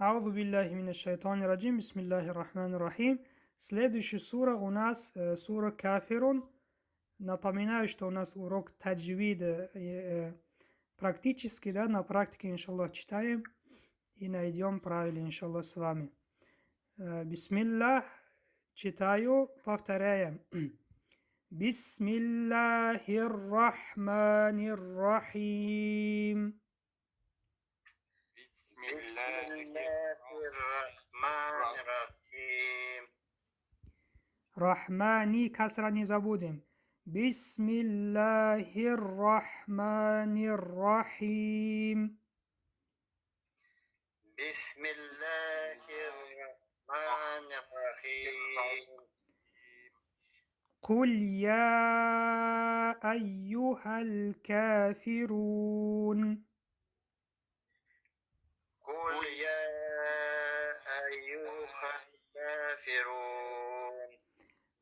أعوذ بالله من الشيطان الرجيم. بسم الله الرحمن الرحيم. Следующая сура у нас сура Кафирун. Напоминаю, что у нас урок таджвида практически, да, на практике, иншаллах, читаем и найдем правила, иншаллах, с вами. Бисмиллах, читаю, повторяем. Бисмиллахир рахманир рахим. Бисмиллахир-рахманир-рахим. Рахмани, касра не забудем. Бисмиллахир-рахманир-рахим. Бисмиллахир-рахманир-рахим. Куль я айюхаль кафирун. Куль я айюхаль кафирун.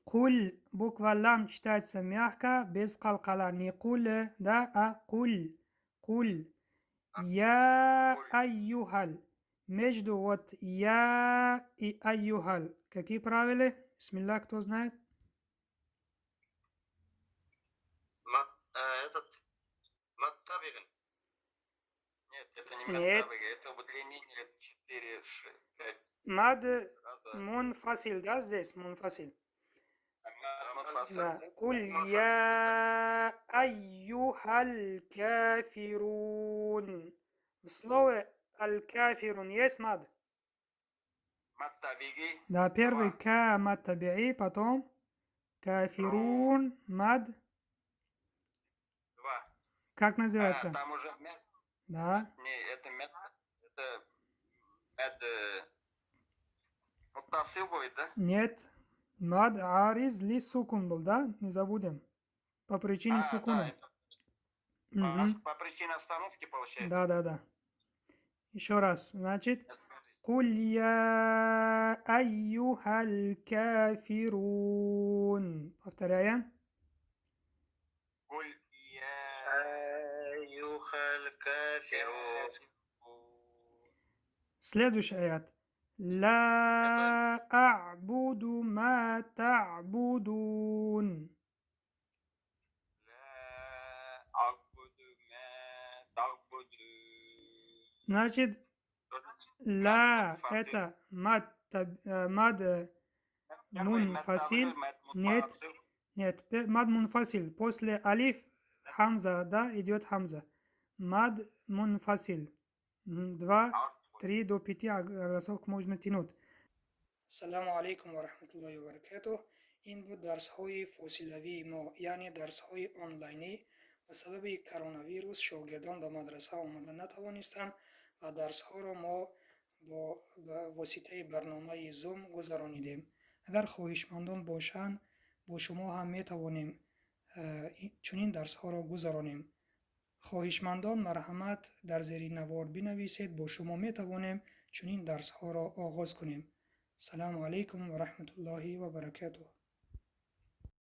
Куль, буква лам читается мягко, без калкала. Не куль, да, а куль. Куль. Я айюхаль. Между вот я и айюхаль. Какие правила? Бисмилля, кто знает? Маттабиган. Нет, это не маттабиган, это удлинение 4, 6, 5. Мад мунфасил, да, здесь мунфасил. Да. Куль я айюхаль кафирун. В слове аль-кафирун есть мад? Маттабиги. Да, первый ка маттабиги, потом кафирун, мад. Два. Как называется? Там уже да. Не, это мед, это муттасил будет, да? Нет. Мад ариз ли сукун был, да? Не забудем. По причине сукуна. Да, это... Угу. По причине остановки получается? Да, да, да. Еще раз. Значит, Куль я айюхаль кафирун. Повторяем. Куль я айюхаль кафирун. Следующий аят. Ла а'буду ма та'будун. Ла а'буду ма та'будун. Значит, ла это мад, мад мунфасил. Нет, нет, мад мунфасил. После алиф хамза, да, идет хамза. Мад мунфасил. 2, 3 до 5 голосов можно тянуть. Саламу алейкум ва рахматуллахи ва баракатуҳ. Ин буд дарсҳои фосилавии мо, яъне дарсҳои онлайнӣ. Ба сабаби коронавирус шогирдон ба мадраса омада натавонистанд ва дарсҳоро мо бо воситаи барномаи Zoom гузаронидем. Агар хоҳишмандон бошанд, бо шумо ҳам метавонем чунин дарсҳоро гузаронем. Хоҳишмандон марҳамат дар зери навор бинависед, бо шумо метавонем чунин дарсҳоро оғоз кунем. Саламу алайкум ва раҳматуллоҳи ва баракатуҳ.